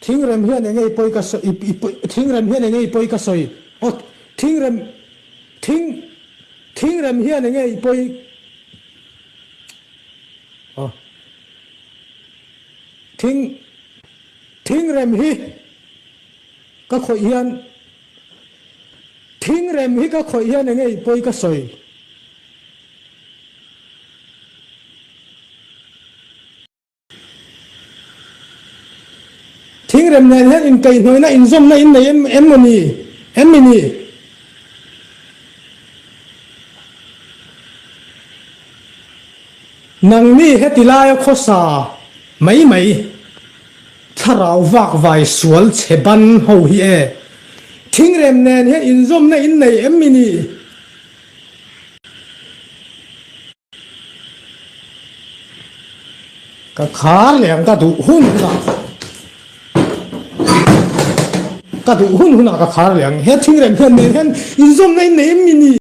Thingrem hian enge i pawi ka sawi i thingrem hian enge i pawi ka sawi aw thingrem thing thingrem hian enge i pawi aw thing thingrem hi ka khawih hian thingrem hi ka khawih hian enge i pawi ka sawi. Thingrem nen hian inkaihhnawihna inzawmna in nei em em maw ni? Em mi ni? Nangni heti laia khawsa mai mai thlarau vak vai sual chhe ban ho hi e. Thingrem nen hian inzawmna in nei em mi ni? Ka khar leh ang ka duh hun hunah ka duh hun hunah ka khar leh ang he thingrem hian nen hian inzawmna in nei em mi ni?